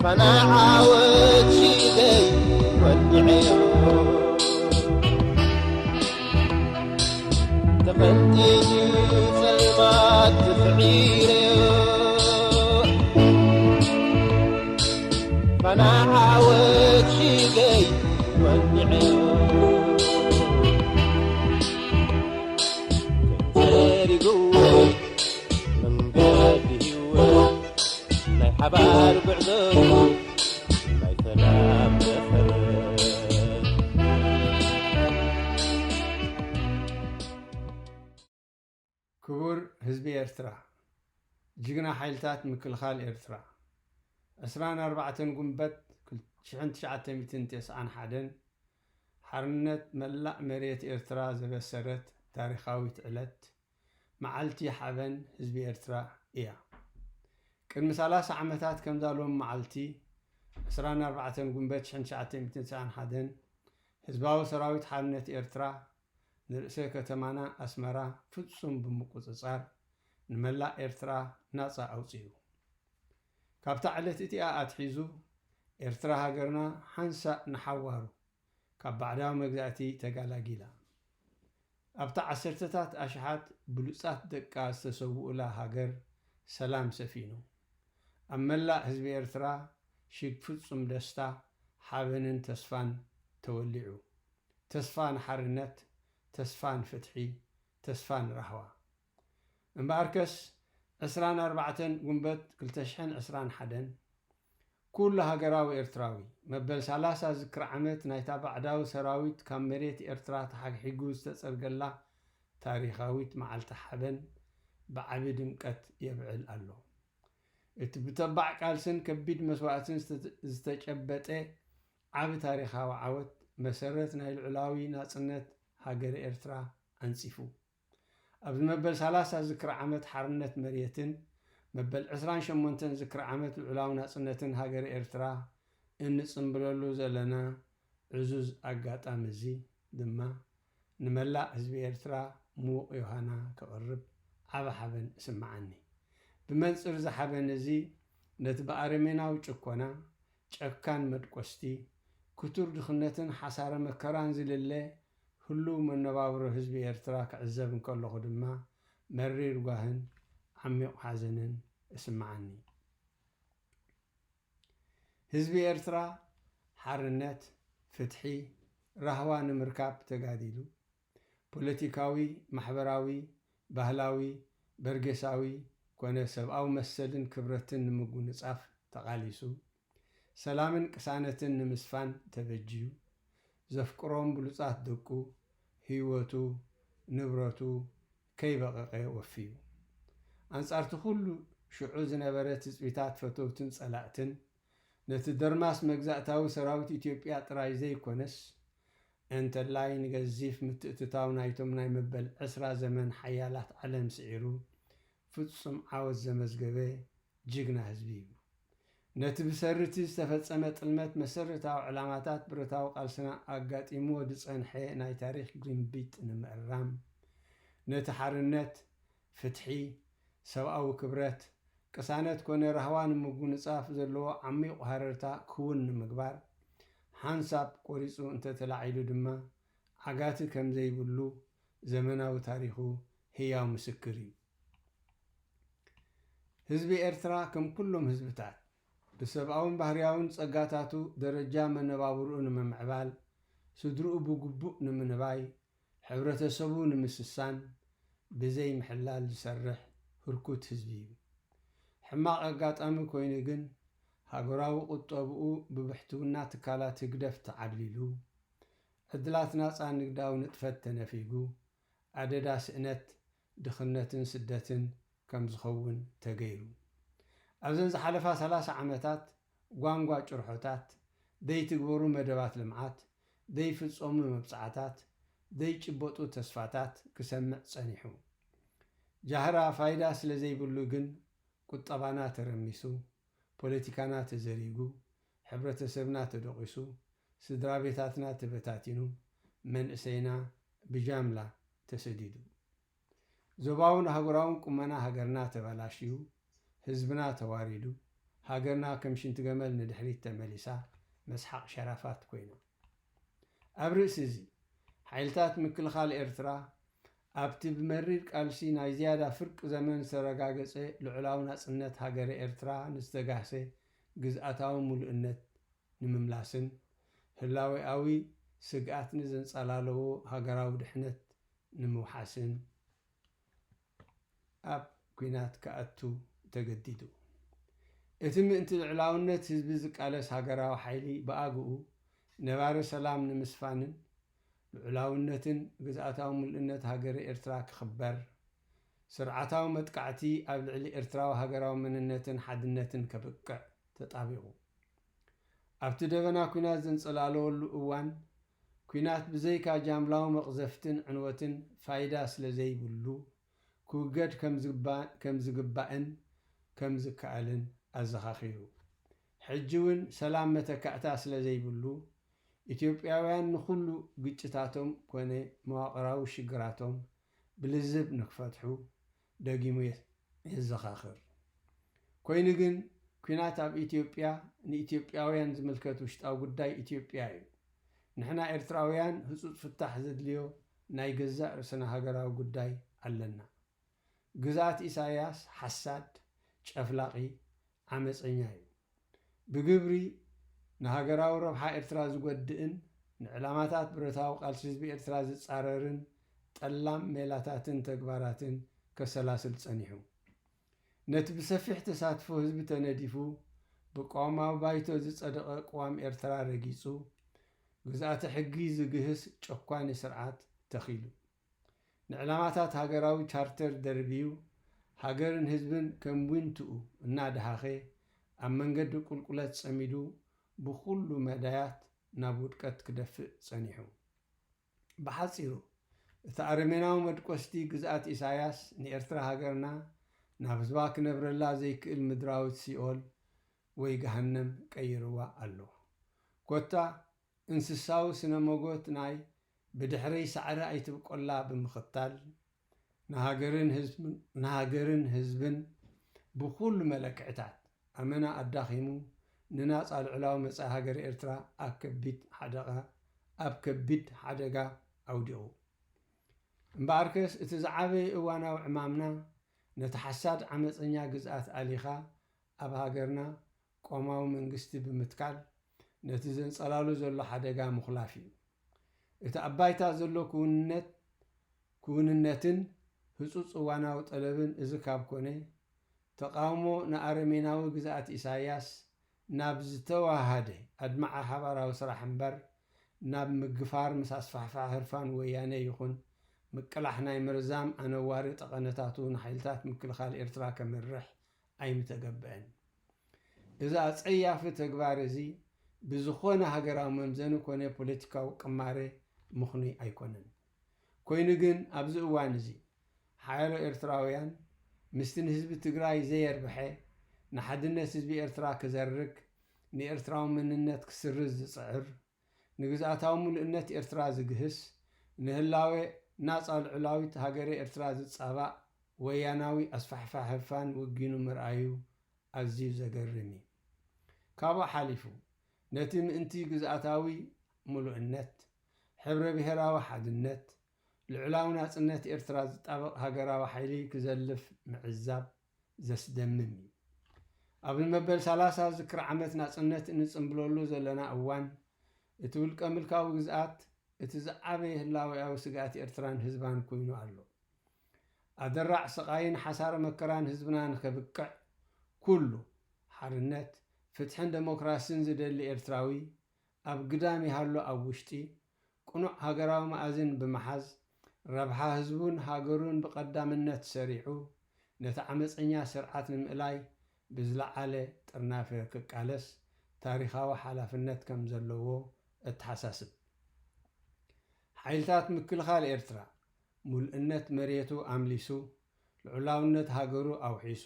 ፋና ዓወት ሽደይ ወዲዐዮ፣ ተቐንጢጡ ጸልማት ተስዒረዮ። ፋና ዓወት ሽደይ ወዲዐዮ፣ ተዘሪግዎ መንገዲ ህይወት፣ ናይ ሓባር ጉዕዞ፣ ናይ ሰላም መሰረት። ክቡር ህዝቢ ኤርትራ፣ ጅግና ሓይልታት ምክልኻል ኤርትራ፣ ዕስራን ኣርባዕተን ጉንበት ሽሕን ትሽዓተ ሚእትን ተስዓን ሓደን ሓርነት መላእ መሬት ኤርትራ ዘበሰረት ታሪኻዊት ዕለት፣ መዓልቲ ሓበን ህዝቢ ኤርትራ እያ። ቅድሚ ሰላሳ ዓመታት ከምዛ ሎም መዓልቲ፣ ዕስራን ኣርባዕተን ጉንበት ሽሕን ትሽዓተ ሚእትን ተስዓን ሓደን፣ ህዝባዊ ሰራዊት ሓርነት ኤርትራ ንርእሰ ከተማና ኣስመራ ፍጹም ብምቁጽጻር፣ ንመላእ ኤርትራ ናጻ ኣውጺኡ። ካብታ ዕለት እቲኣ ኣትሒዙ፣ ኤርትራ ሃገርና ሓንሳእ ንሓዋሩ ካብ ባዕዳዊ መግዛእቲ ተጋላጊላ። ኣብታ ዓሰርተታት ኣሽሓት ብሉጻት ደቃ ዝተሰውኡላ ሃገር ሰላም ሰፊኑ። ኣብ መላእ ህዝቢ ኤርትራ ሽግ ፍጹም ደስታ፣ ሓበንን ተስፋን ተወሊዑ። ተስፋ ንሓርነት፣ ተስፋ ንፍትሒ፣ ተስፋ ንራህዋ። እምበኣርከስ፣ ዕስራን ኣርባዕተን ጉንበት ክልተ ሽሕን ዕስራን ሓደን፣ ኩሉ ሃገራዊ ኤርትራዊ፣ መበል ሰላሳ ዝክሪ ዓመት ናይታ ባዕዳዊ ሰራዊት ካብ መሬት ኤርትራ ተሓግሒጉ ዝተጸርገላ ታሪኻዊት መዓልቲ ሓበን ብዓቢ ድምቀት የብዕል ኣሎ። እቲ ብተባዕ ቃልስን ከቢድ መስዋእትን ዝተ-፣ ዝተጨበጠ ዓቢ ታሪኻዊ ዓወት፣ መሰረት ናይ ልዑላዊ ናጽነት ሃገረ ኤርትራ ኣንጺፉ። ኣብዚ መበል ሰላሳ ዝክሪ ዓመት ሓርነት መሬትን መበል ዕስራን ሸሞንተን ዝክሪ ዓመት ልዑላዊ ናጽነትን ሃገረ ኤርትራ እንጽምብለሉ ዘለና ዕዙዝ ኣጋጣሚ እዚ ድማ፣ ንመላእ ህዝቢ ኤርትራ ምዉቕ ዮሃና ከቕርብ ዓቢ ሓበን እስምዓኒ። ብመንጽር እዚ ሓበን እዚ፣ ነቲ ብኣረሜናዊ ጭኮና፣ ጨካን መድቆስቲ፣ ክቱር ድኽነትን ሓሳረ መከራን ዝልለ ህሉው መነባብሮ ህዝቢ ኤርትራ ክዕዘብ እንከለኹ ድማ፣ መሪር ጓህን ዓሚቕ ሓዘንን እስምዓኒ። ህዝቢ ኤርትራ ሓርነት፣ ፍትሒ፣ ራህዋ ንምርካብ ተጋዲሉ፣ ፖለቲካዊ፣ ማሕበራዊ፣ ባህላዊ፣ በርጌሳዊ ኮነ ሰብኣዊ መሰልን ክብረትን ንምጉንጻፍ ተቓሊሱ፣ ሰላምን ቅሳነትን ንምስፋን ተበጅዩ፣ ዘፍቅሮም ብሉጻት ደቁ፣ ህይወቱ፣ ንብረቱ ከይበቐቐ ወፍዩ። ኣንጻርቲ ኩሉ ሽዑ ዝነበረ ትጽቢታት ፈተውትን ጸላእትን፣ ነቲ ደርማስ መግዛእታዊ ሰራዊት ኢትዮጵያ ጥራይ ዘይኮነስ፣ እንተላይ ንገዚፍ ምትእትታው ናይቶም ናይ መበል ዕስራ ዘመን ሓያላት ዓለም ስዒሩ፣ ፍጹም ዓወት ዘመዝገበ ጅግና ህዝቢ እዩ። ነቲ ብሰሪ እቲ ዝተፈጸመ ጥልመት መሰረታዊ ዕላማታት ብረታዊ ቃልስና ኣጋጢምዎ ዝጸንሐ ናይ ታሪኽ ግርምቢጥ ንምእራም፣ ነቲ ሓርነት፣ ፍትሒ፣ ሰብኣዊ ክብረት፣ ቅሳነት ኮነ ራህዋ ንምጉንጻፍ ዘለዎ ዓሚቕ ሃረርታ ክውን ንምግባር፣ ሓንሳብ ቆሪጹ እንተተላዒሉ ድማ፣ ዓጋቲ ከም ዘይብሉ ዘመናዊ ታሪኹ ህያው ምስክር እዩ። ህዝቢ ኤርትራ ከም ኩሎም ህዝብታት፣ ብሰብኣውን ባህርያውን ጸጋታቱ ደረጃ መነባብርኡ ንምምዕባል፣ ስድርኡ ብግቡእ ንምንባይ፣ ሕብረተሰቡ ንምስሳን ብዘይ ምሕላል ዝሰርሕ ህርኩት ህዝቢ እዩ። ሕማቕ ኣጋጣሚ ኮይኑ ግን፣ ሃገራዊ ቁጠብኡ ብብሕትውና ትካላት ህግደፍ ተዓብሊሉ፣ ዕድላት ናጻ ንግዳዊ ንጥፈት ተነፊጉ፣ ኣደዳ ስእነት፣ ድኽነትን ስደትን ከም ዝኸውን ተገይሩ። ኣብዘን ዝሓለፋ ሰላሳ ዓመታት ጓንጓ ጭርሖታት፣ ዘይትግበሩ መደባት ልምዓት፣ ዘይፍጸሙ መብጽዓታት፣ ዘይጭበጡ ተስፋታት ክሰምዕ ጸኒሑ። ጃህራ ፋይዳ ስለ ዘይብሉ ግን ቁጠባና ተረሚሱ፣ ፖለቲካና ተዘሪጉ፣ ሕብረተሰብና ተደቂሱ፣ ስድራ ቤታትና ተበታቲኑ፣ መንእሰይና ብጃምላ ተሰዲዱ። ዞባውን ኣህጉራውን ቁመና ሃገርና ተበላሽዩ፣ ህዝብና ተዋሪዱ፣ ሃገርና ከም ሽንቲ ገመል ንድሕሪት ተመሊሳ መስሓቕ ሸራፋት ኮይና። ኣብ ርእሲ እዚ፣ ሓይልታት ምክልኻል ኤርትራ ኣብቲ ብመሪር ቃልሲ ናይ ዝያዳ ፍርቂ ዘመን ዝተረጋገጸ ልዑላዊ ናጽነት ሃገረ ኤርትራ ንዝተጋህሰ ግዝኣታዊ ምሉእነት ንምምላስን ህላዌኣዊ ስግኣት ንዘንጸላለዎ ሃገራዊ ድሕነት ንምውሓስን ኣብ ኲናት ክኣቱ ተገዲዱ። እቲ ምእንቲ ልዑላውነት ህዝቢ ዝቃለስ ሃገራዊ ሓይሊ ብኣግኡ ነባሪ ሰላም ንምስፋንን ልዑላውነትን ግዝኣታዊ ምሉእነት ሃገረ ኤርትራ ክኽበር፣ ስርዓታዊ መጥቃዕቲ ኣብ ልዕሊ ኤርትራዊ ሃገራዊ መንነትን ሓድነትን ከብቅዕ ተጣቢቑ። ኣብቲ ደበና ኲናት ዘንጸላለወሉ እዋን፣ ኲናት ብዘይካ ጃምላዊ መቕዘፍትን ዕንወትን ፋይዳ ስለ ዘይብሉ፣ ክውገድ ከም ዝግባ-፣ ከም ዝግባእን ከም ዝከኣልን ኣዘኻኺሩ። ሕጂ እውን ሰላም መተካእታ ስለ ዘይብሉ፣ ኢትዮጵያውያን ንኹሉ ግጭታቶም ኮነ መዋቕራዊ ሽግራቶም ብልዝብ ንክፈትሑ ደጊሙ የ-፣ የዘኻኽር። ኮይኑ ግን፣ ኲናት ኣብ ኢትዮጵያ ንኢትዮጵያውያን ዝምልከት ውሽጣዊ ጉዳይ ኢትዮጵያ እዩ። ንሕና ኤርትራውያን ህጹጽ ፍታሕ ዘድልዮ ናይ ገዛእ ርእስና ሃገራዊ ጉዳይ ኣለና። ግዝኣት ኢሳያስ ሓሳድ፣ ጨፍላቒ፣ ዓመጸኛ እዩ። ብግብሪ ንሃገራዊ ረብሓ ኤርትራ ዝጎድእን ንዕላማታት ብረታዊ ቃልሲ ህዝቢ ኤርትራ ዝጻረርን ጠላም ሜላታትን ተግባራትን ከሰላስል ጸኒሑ። ነቲ ብሰፊሕ ተሳትፎ ህዝቢ ተነዲፉ ብቅዋማዊ ባይቶ ዝጸደቐ ቅዋም ኤርትራ ረጊጹ፣ ግዝኣተ ሕጊ ዝግህስ ጨኳኒ ስርዓት ተኺሉ። ንዕላማታት ሃገራዊ ቻርተር ደርብዩ፣ ሃገርን ህዝብን ከም ዊንትኡ እናደሃኸ፣ ኣብ መንገዲ ቁልቁለት ጸሚዱ፣ ብኹሉ መዳያት ናብ ውድቀት ክደፍእ ጸኒሑ። ብሓጺሩ፣ እቲ ኣረሜናዊ መድቆስቲ ግዝኣት ኢሳያስ ንኤርትራ ሃገርና ናብ ህዝባ ክነብረላ ዘይክእል ምድራዊት ሲኦል ወይ ገሃነም ቀይርዋ ኣሎ። ኮታ እንስሳዊ ስነ-መጎት ናይ ብድሕረይ ሳዕሪ ኣይትብቆላ ብምኽታል፣ ንሃገርን ህዝብን፣ ንሃገርን ህዝብን ብኹሉ መለክዕታት ኣመና ኣዳኺሙ፣ ንናጻ ልዑላዊ መጻኢ ሃገረ ኤርትራ ኣብ ከቢድ ሓደጋ፣ ኣብ ከቢድ ሓደጋ ኣውዲቑ። እምበኣርከስ፣ እቲ ዝዓበየ እዋናዊ ዕማምና፣ ነቲ ሓሳድ ዓመጸኛ ግዝኣት ኣሊኻ፣ ኣብ ሃገርና ቆማዊ መንግስቲ ብምትካል፣ ነቲ ዘንጸላሉ ዘሎ ሓደጋ ምኹላፍ እዩ። እቲ ኣብ ባይታ ዘሎ ክውንነት፣ ክውንነትን ህጹጽ እዋናዊ ጠለብን እዚ ካብ ኮነ፣ ተቓውሞ ንኣረሜናዊ ግዝኣት ኢሳያስ ናብ ዝተዋሃደ ኣድማዒ ሓባራዊ ስራሕ እምበር፣ ናብ ምግፋር ምስ ኣስፋሕፋሒ ህርፋን ወያነ ይኹን ምቅላሕ ናይ መርዛም ኣነዋሪ ጠቐነታቱ ንሓይልታት ምክልኻል ኤርትራ ከመርሕ ኣይምተገብአን። እዚ ኣጸያፊ ተግባር እዚ ብዝኾነ ሃገራዊ መምዘኒ ኮነ ፖለቲካዊ ቅማረ ምኽኑይ ኣይኮነን። ኮይኑ ግን ኣብዚ እዋን እዚ ሓያሎ ኤርትራውያን ምስቲ ንህዝቢ ትግራይ ዘየርብሐ ንሓድነት ህዝቢ ኤርትራ ክዘርግ፣ ንኤርትራዊ መንነት ክስርዝ ዝጽዕር፣ ንግዝኣታዊ ምሉእነት ኤርትራ ዝግህስ፣ ንህላዌ ናጻ ልዑላዊት ሃገረ ኤርትራ ዝጻባእ ወያናዊ ኣስፋሕፋሒ ህርፋን ወጊኑ ምርኣዩ ኣዝዩ ዘገርም እዩ። ካብኡ ሓሊፉ፣ ነቲ ምእንቲ ግዝኣታዊ ምሉእነት፣ ሕብረ ብሄራዊ ሓድነት፣ ልዑላዊ ናጽነት ኤርትራ ዝጣበቕ ሃገራዊ ሓይሊ ክዘልፍ ምዕዛብ ዘስደምም እዩ። ኣብ መበል ሰላሳ ዝክሪ ዓመት ናጽነት እንጽምብለሉ ዘለና እዋን፣ እቲ ውልቀ ምልካዊ ግዝኣት እቲ ዝዓበየ ህላዌኣዊ ስግኣት ኤርትራን ህዝባን ኮይኑ ኣሎ። ኣደራዕ ስቓይን ሓሳረ መከራን ህዝብና ንኸብቅዕ፣ ኩሉ ሓርነት፣ ፍትሕን ደሞክራስን ዝደሊ ኤርትራዊ፣ ኣብ ግዳም ይሃሎ ኣብ ውሽጢ፣ ቅኑዕ ሃገራዊ መኣዝን ብምሓዝ፣ ረብሓ ህዝቡን ሃገሩን ብቐዳምነት ሰሪዑ፣ ነቲ ዓመጸኛ ስርዓት ንምእላይ ብዝለዓለ ጥርናፈ ክቃለስ ታሪኻዊ ሓላፍነት ከም ዘለዎ እተሓሳስብ። ሓይልታት ምክልኻል ኤርትራ፣ ምሉእነት መሬቱ ኣምሊሱ፣ ልዑላውነት ሃገሩ ኣውሒሱ፣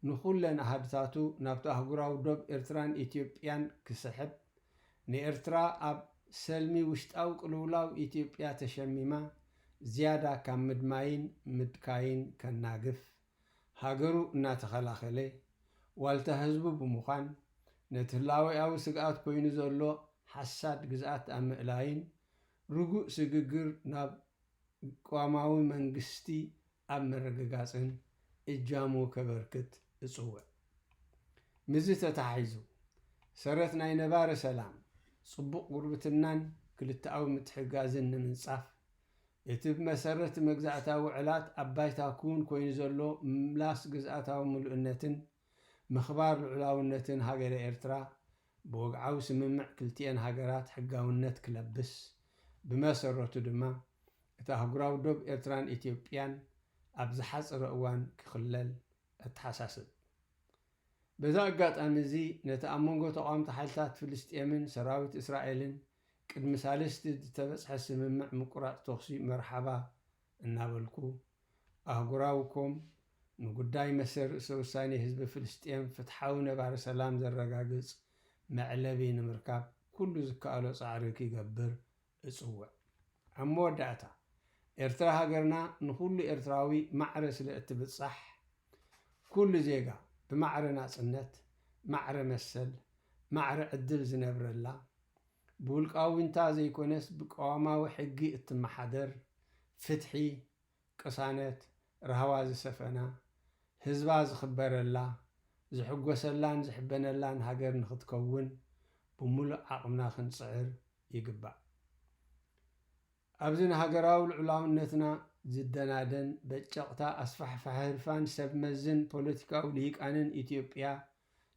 ንኹለን ኣሃድታቱ ናብቲ ኣህጉራዊ ዶብ ኤርትራን ኢትዮጵያን ክስሕብ፣ ንኤርትራ ኣብ ሰልሚ ውሽጣዊ ቅልውላው ኢትዮጵያ ተሸሚማ ዝያዳ ካብ ምድማይን ምድካይን ከናግፍ፣ ሃገሩ እናተኸላኸለ፣ ዋልታ ህዝቡ ብምዃን፣ ነቲ ህላዌኣዊ ስግኣት ኮይኑ ዘሎ ሓሳድ ግዝኣት ኣብ ምእላይን ርጉእ ስግግር ናብ ቅዋማዊ መንግስቲ ኣብ ምርግጋጽን እጃሙ ከበርክት እጽውዕ። ምስዚ ተተሓሒዙ፣ ሰረት ናይ ነባሪ ሰላም፣ ጽቡቕ ጉርብትናን ክልተኣዊ ምትሕግጋዝን ንምንጻፍ፣ እቲ ብመሰረት መግዛእታዊ ውዕላት ኣብ ባይታ ክውን ኮይኑ ዘሎ ምምላስ ግዝኣታዊ ምሉእነትን ምኽባር ልዑላውነትን ሃገረ ኤርትራ ብወግዓዊ ስምምዕ ክልቲኤን ሃገራት ሕጋውነት ክለብስ፣ ብመሰረቱ ድማ እቲ ኣህጉራዊ ዶብ ኤርትራን ኢትዮጵያን ኣብ ዝሓጸረ እዋን ክኽለል ኣተሓሳስብ። በዚ ኣጋጣሚ እዚ ነቲ ኣብ መንጎ ተቓወምቲ ሓይልታት ፍልስጤምን ሰራዊት እስራኤልን ቅድሚ ሳልስቲ ዝተበጽሐ ስምምዕ ምቁራጽ ተኹሲ መርሓባ እናበልኩ፣ ኣህጉራዊ ኮም ንጉዳይ መሰል ርእሰ ውሳኔ ህዝቢ ፍልስጤም ፍትሓዊ ነባሪ ሰላም ዘረጋግጽ መዕለቢ ንምርካብ ኩሉ ዝከኣሎ ጻዕሪ ክገብር እጽውዕ። ኣብ መወዳእታ፣ ኤርትራ ሃገርና ንኹሉ ኤርትራዊ ማዕረ ስለ እትብጻሕ፣ ኩሉ ዜጋ ብማዕረ ናጽነት፣ ማዕረ መሰል፣ ማዕረ ዕድል ዝነብረላ፣ ብውልቃዊ ዊንታ ዘይኮነስ ብቅዋማዊ ሕጊ እትመሓደር፣ ፍትሒ፣ ቅሳነት፣ ራህዋ ዝሰፈና፣ ህዝባ ዝኽበረላ፣ ዝሕጎሰላን ዝሕበነላን ሃገር ንኽትከውን ብምሉእ ዓቕምና ክንጽዕር ይግባእ። ኣብዚ ንሃገራዊ ልዑላውነትና ዝደናደን በጨቕታ ኣስፋሕፋሒ ህርፋን ሰብ መዝን ፖለቲካዊ ልሂቃንን ኢትዮጵያ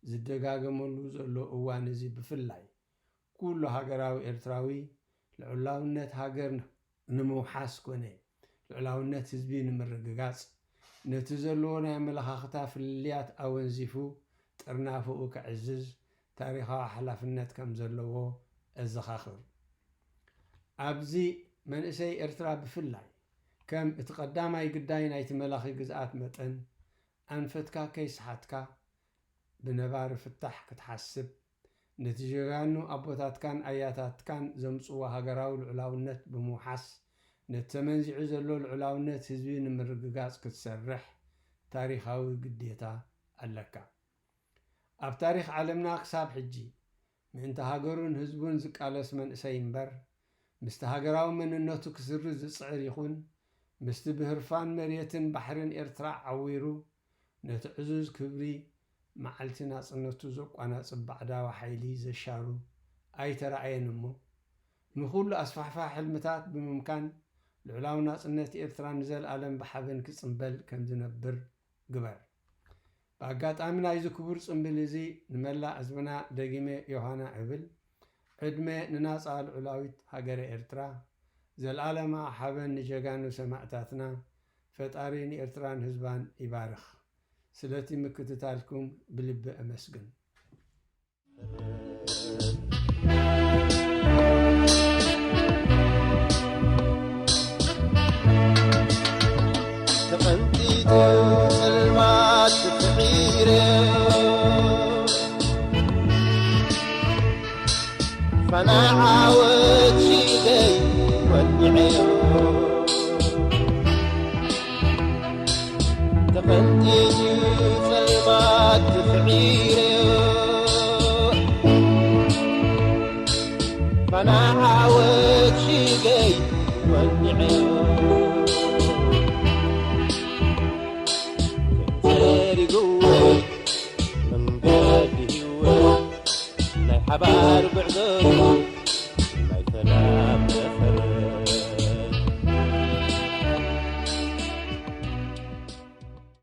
ዝደጋገመሉ ዘሎ እዋን እዚ ብፍላይ፣ ኩሉ ሃገራዊ ኤርትራዊ ልዑላውነት ሃገር ንምውሓስ ኮነ ልዑላውነት ህዝቢ ንምርግጋጽ፣ ነቲ ዘለዎ ናይ ኣመለኻኽታ ፍልልያት ኣወንዚፉ ጥርናፈኡ ከዕዝዝ ታሪኻዊ ሓላፍነት ከም ዘለዎ እዘኻኽር። ኣብዚ መንእሰይ ኤርትራ ብፍላይ ከም እቲ ቀዳማይ ግዳይ ናይቲ መላኺ ግዝኣት መጠን፣ ኣንፈትካ ከይሰሓትካ ብነባሪ ፍታሕ ክትሓስብ፣ ነቲ ጀጋኑ ኣቦታትካን ኣያታትካን ዘምጽዎ ሃገራዊ ልዑላውነት ብምውሓስ፣ ነቲ ተመንዚዑ ዘሎ ልዑላውነት ህዝቢ ንምርግጋጽ ክትሰርሕ ታሪኻዊ ግዴታ ኣለካ። ኣብ ታሪኽ ዓለምና ክሳብ ሕጂ፣ ምእንቲ ሃገሩን ህዝቡን ዝቃለስ መንእሰይ እምበር፣ ምስቲ ሃገራዊ መንነቱ ክስርዝ ዝጽዕር ይኹን፣ ምስቲ ብህርፋን መሬትን ባሕርን ኤርትራ ዓዊሩ፣ ነቲ ዕዙዝ ክብሪ መዓልቲ ናጽነቱ ዘቋናጽብ ባዕዳዊ ሓይሊ ዘሻሩ ኣይተራእየን እሞ፣ ንኹሉ ኣስፋሕፋሒ ሕልምታት ብምምካን፣ ልዑላዊ ናጽነት ኤርትራ ንዘለኣለም ብሓበን ክጽምበል ከም ዝነብር ግበር። ብኣጋጣሚ ናይዚ ክቡር ጽምብል እዚ ንመላእ ህዝብና ደጊመ ዮሃና እብል። ዕድመ ንናጻ ልዑላዊት ሃገረ ኤርትራ፣ ዘልኣለማዊ ሓበን ንጀጋኑ ሰማእታትና። ፈጣሪ ንኤርትራን ህዝባን ይባርኽ። ስለቲ ምክትታልኩም ብልቢ ኣመስግን። ተቐንጢጡ ጸልማት ስዒረ፣ ፋና ዓወት ሽደይ ወዲዐዮ። ተቐንጢጡ ጸልማት ስዒረ፣ ፋና ዓወት ሽደይ ወዲዐዮ። ተሪግዎ መንገዲ ህይወት፣ ናይ ሓባር ጉዕዞ